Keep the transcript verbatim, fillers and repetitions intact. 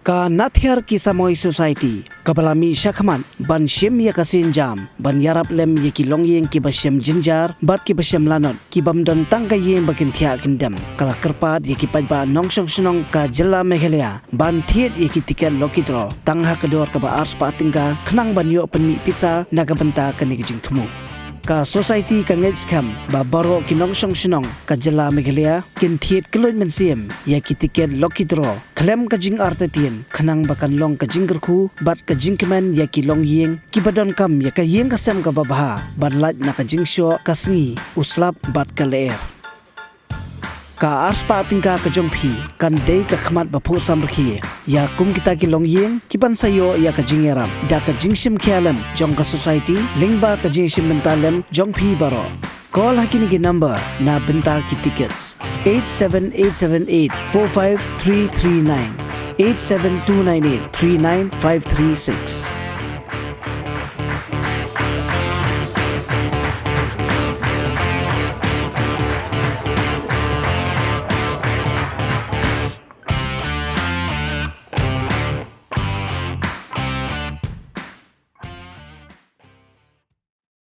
Ka Nathiar Ki Samoi Society kaba la mih shakhmat ban shim ïa ka sienjam ban ïarap lem ïa ki longïing kiba shem jynjar bad kiba shem lanot, kibym don tang ka ïing ba kin thiah kin dem, ka la kyrpad ïa ki paidbah nongshong shnong ka jylla Meghalaya ban thied ïa ki tiket lucky draw tang ha ka dor kaba ar spah tyngka khnang ban ïoh pynmih pisa na ka bynta kane ka jingthmu. Ka society ka ngeit skhem ba baroh ki nongshong shnong ka jylla Meghalaya kin thied kylluid mynsiem ïa ki tiket lucky draw khlem ka jingartatien khnang ba kan long ka jingkyrkhu bad ka jingkmen ïa ki longïing kiba donkam ïa ka ïing ka sem kaba bha ban lait na ka jingshoh ka sngi, u slap bad ka lyer. Ka ar spah tyngka ka jong phi kan dei ka khmat ba phuh samrkhie ïa kum kita ki longïing kiban sa ïoh ïa ka jingïarap da ka jingshim khia lem jong ka society lyngba ka jingshim bynta lem jong phi baroh. Call ha kine ki number na bynta ki tickets: eight seven eight seven eight four five three three nine, eight seven two nine eight three nine five three six.